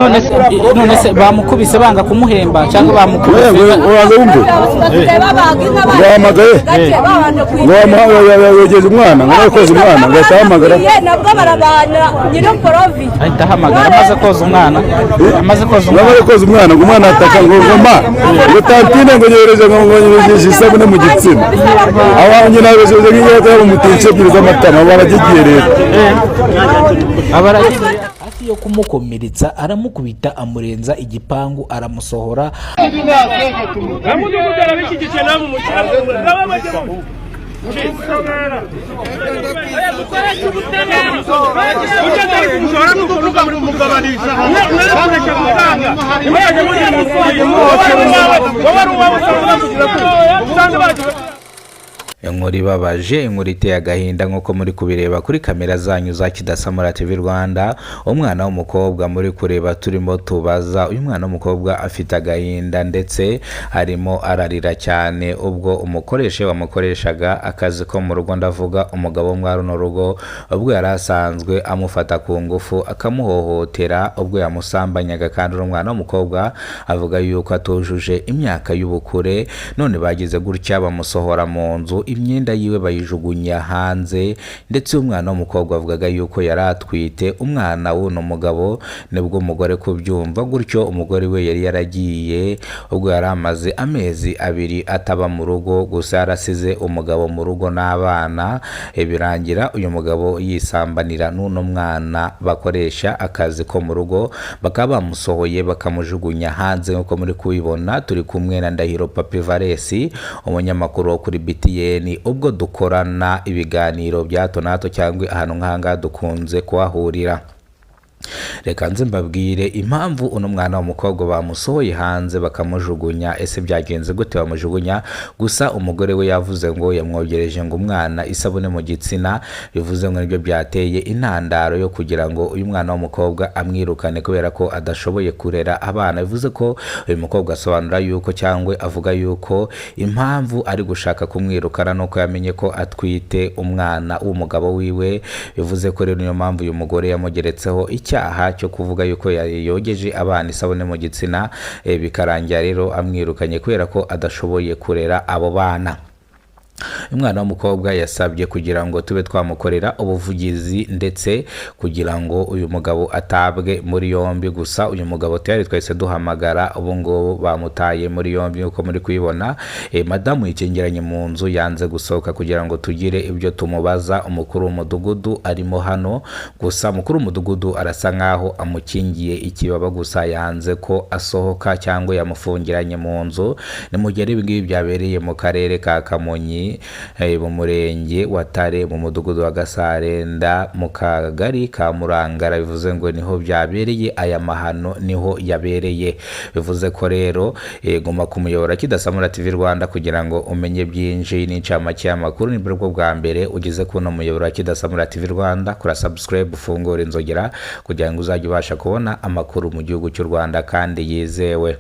None se bamukubise banga kumuhemba cyangwa bamukubise? Uraza wumve, bahamagaye ngo yogeje umwana, ngo nawe koza umwana, ngo ahita ahamagara. Nabwo barabana nyir'ukorovi. Ahita ahamagara amaze koza umwana, amaze koza ngo umwana. Amaze koza umwana, ngo umwana ataka ngo ma, ngo tantine, ngo nyohereje, ngo nyogeje isabune mu gitsina. Aho nyina yogeje nk'iyo yamumutisha ebyiri z'amatama, baragigiye rero. Abaragiye hafi yo kumukomeretsa, aramukubita, amurenza igipangu, aramusohora. Inkuru ibabaje, inkuru iteye agahinda, nk'uko muri kubireba kuri kamera zanyu za Kidasamura TV Rwanda. Umwana w'umukobwa muri kureba turimo tubaza, uyu mwana w'umukobwa afite agahinda ndetse arimo ararira cyane ubwo umukoresha wamukoreshaga akazi ko mu rugo, ndavuga umugabo wo muri runo rugo, ubwo yari asanzwe amufata ku ngufu akamuhohotera, ubwo yamusambanyaga. Kandi uri umwana w'umukobwa avuga yuko atujuje imyaka y'ubukure. None bagize gutya bamusohora mu nzu, imyenda yiwe bayijugunya hanze. Ndetse umwana w'umukobwa avugaga yuko yari atwite umwana w'uno mugabo. Nibwo umugore kubyumva gutyo, umugore we yari yaragiye ubwo yari amaze amezi 2 ataba mu rugo, gusa yarasize umugabo mu rugo n'abana. Birangira uyu mugabo yisambanira n'uno mwana bakoresha akazi ko mu rugo, bakaba bamusohoye bakamujugunya hanze nk'uko muri kubibona. Turi kumwe na Ndahiro Papi Varesi, umunyamakuru wo kuri BTN, ubwo dukorana ibiganiro bya hato na hato cyangwa ahantu nk'ahangaha dukunze kuhahurira. Reka nze mbabwire impamvu uno mwana w'umukobwa bamusohoye hanze bakamujugunya. Ese byagenze gute bamujugunya? Gusa umugore we yavuze ngo yamwogereje ngo umwana isabune mu gitsina, bivuze ngo nibyo byateye intandaro yo kugira ngo uyu mwana w'umukobwa amwirukane kubera ko adashoboye kurera abana. Bivuze ko uyu mukobwa asobanura yuko cyangwa avuga yuko impamvu ari gushaka kumwirukana nuko yamenye ko atwite umwana w'umugabo wiwe. Bivuze ko rero niyo mpamvu uyu mugore yamugeretseho icyaha cyo kuvuga yuko yogeje abana isabune mu gitsina, bikarangira rero amwirukanye kubera ko adashoboye kurera abo bana. Umwana w'umukobwa yasabye kugira ngo tube twamukorera ubuvugizi ndetse kugira ngo uyu mugabo atabwe muri yombi. Gusa uyu mugabo tayari twahise duhamagara, ubu ngubu bamutaye muri yombi nk'uko muri kubibona. Madamu yikingeranye mu nzu, yanze gusohoka kugira ngo tugire ibyo tumubaza. Umukuru w'umudugudu arimo hano, gusa umukuru w'umudugudu arasa nkaho amukingiye ikibaba, gusa yanze ko asohoka cyangwa yamufungiranye mu nzu. Nimugere, ibi ngibi byabereye mu karere ka Kamonyi, mu murenge wa Tare, mu mudugudu wa Gasarenda, mu kagari ka Murangara. Bivuze ngo niho byabereye, aya mahano niho yabereye. Bivuze ko rero guma kumuyobora Kidasamura TV Rwanda kugira ngo umenye byinshi n'incamake y'amakuru. Nibwo bwo bwa mbere ugeze kuno muyoboro wa Kidasamura TV Rwanda, kora subscribe, ufungure inzogera kugira ngo uzajye ubasha kubona amakuru mu gihugu cy'u Rwanda kandi yizewe.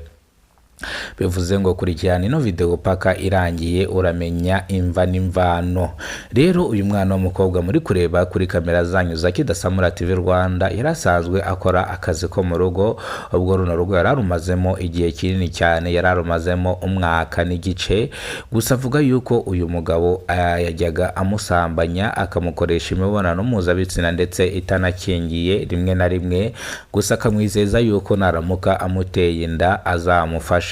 Bivuze ngo kurikirana ino video paka irangiye, uramenya imva n'imvano. Rero uyu mwana w'umukobwa muri kureba kuri kamera zanyu za Kidasamura TV Rwanda yari asanzwe akora akazi ko mu rugo. Ubwo runo rugo yari arumazemo igihe kinini cyane, yari arumazemo umwaka n'igice. Gusa avuga yuko uyu mugabo yajyaga amusambanya, akamukoresha imibonano mpuzabitsina ndetse itanakingiye rimwe na rimwe, gusa akamwizeza yuko naramuka amuteye inda azamufasha.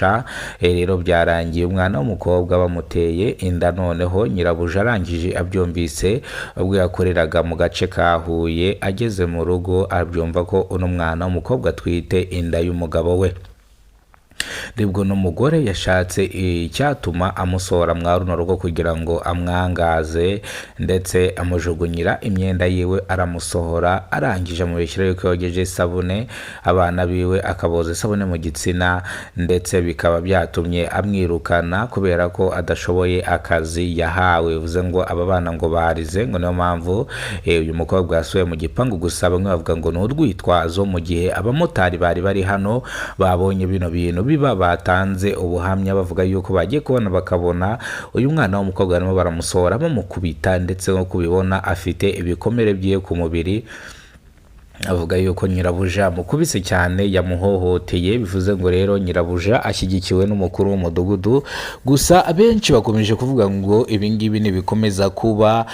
Rero byarangiye umwana w'umukobwa bamuteye inda. Noneho nyirabuja arangije abyumvise, ubwo yakoreraga mu gace ka Huye, ageze mu rugo abyumva ko uno mwana w'umukobwa atwite inda y'umugabo we. Nibwo n'umugore yashatse icyatuma amusohora mwa runo rugo kugira ngo amwangaze, ndetse amujugunyira imyenda yiwe aramusohora. Arangije amubeshyira yuko yogeje isabune abana biwe, akaboza isabune mu gitsina, ndetse bikaba byatumye amwirukana kubera ko adashoboye akazi yahawe. Bivuze ngo aba bana ngo barize, ngo niyo mpamvu uyu mukobwa yasuye mu gipangu. Gusa bamwe bavuga ngo ni urwitwazo, mu gihe abamotari bari bari hano babonye bino bintu biba batanze ubuhamya bavuga yuko bagiye kubona bakabona uyu mwana w'umukobwa barimo baramusohora bamukubita, ndetse nk'uko ubibona afite ibikomere byiwe ku mubiri. Avuga yuko nyirabuja amukubise cyane, yamuhohoteye. Bivuze ngo rero nyirabuja ashyigikiwe n'umukuru w'umudugudu. Gusa abenshi bakomeje kuvuga ngo ibingibi nibikomeza kuba,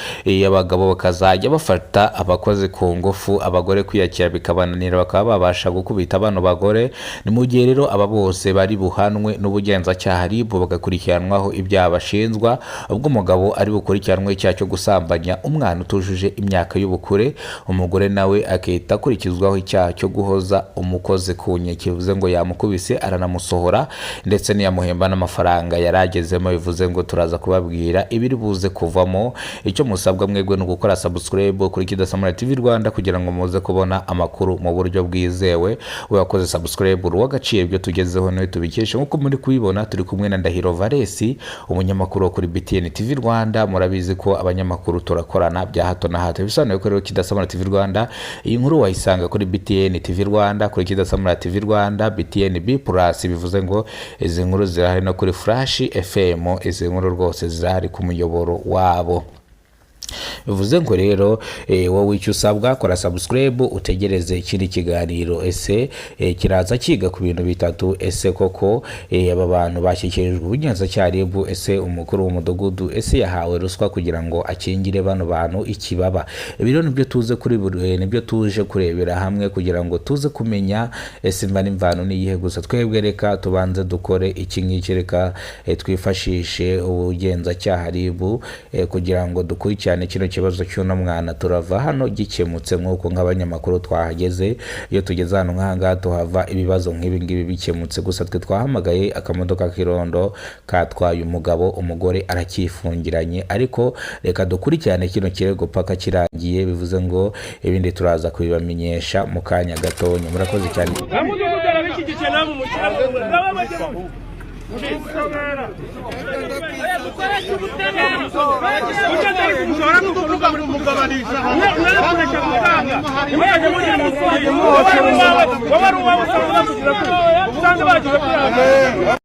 abagabo bakazajya bafata abakozi ku ngufu, abagore kwiyakira bikabananira, bakaba babasha gukubita bano bagore. Ni mu gihe rero aba bose bari buhanwe n'ubugenzacyaha RIB, bagakurikiranwaho ibyaha bashinjwa. Ubwo umugabo ari bukurikiranwe icyaha cyo gusambanya umwana utujuje imyaka y'ubukure, umugore nawe akahita akurikizwaho icyaha cyo guhoza umukozi ku nkeke, bivuze ngo yamukubise aranamusohora, ndetse ntiyamuhemba n'amafaranga yari agezemo. Bivuze ngo turaza kubabwira ibiri buze kuvamo. Icyo musabwa mwebwe ni ugukora subscribe kuri Kidasamura TV Rwanda kugira ngo muze kubona amakuru mu buryo bwizewe. We wakoze subscribe uri uw'agaciro. Ibyo tugezeho niwe tubikesha. Nk'uko muri kubibona, turi kumwe na Ndahiro Valesi, umunyamakuru wo kuri BTN TV Rwanda. Murabizi ko abanyamakuru turakorana bya hato na hato. Bisobanuye ko rero Kidasamura TV Rwanda, iyi nkuru wayisanga kuri BTN TV Rwanda, kuri Kidasamura TV Rwanda, BTN B Plus. Bivuze ngo izi nkuru zirahari no kuri Flash FM. Izi nkuru rwose zirahari ku muyoboro wabo. Bivuze ngo rero wowe icyo usabwa, kora subscribe, utegereze ikindi kiganiro. Ese kiraza kiga ku bintu bitatu: ese koko aba bantu bashyikirijwe ubugenzacyaha RIB? Ese umukuru w'umudugudu ese yahawe ruswa kugira ngo akingire bano bantu ikibaba? Ibi rero nibyo tuze kuri nibyo tuje kurebera hamwe kugira ngo tuze kumenya ese imva n'imvano ni iyihe. Gusa twebwe reka tubanze dukore iki ngiki, reka twifashishe ubugenzacyaha RIB kugira ngo dukurikirane kino kibazo cy'uno mwana. Turava hano gikemutse nk'uko nk'abanyamakuru twahageze. Iyo tugeze hano nk'aha ngaha, tuhava ibibazo nk'ibi ngibi bikemutse. Gusa twe twahamagaye akamodoka k'irondo katwaye umugabo, umugore aracyifungiranye, ariko reka dukurikirane kino kirego paka kirangiye. Bivuze ngo ibindi turaza kubibamenyesha mu kanya gatonya. Murakoze cyane. Mudugudu arabishyigikiye namwe umukino. Wowe ari uwawe, usanga bagize kuri.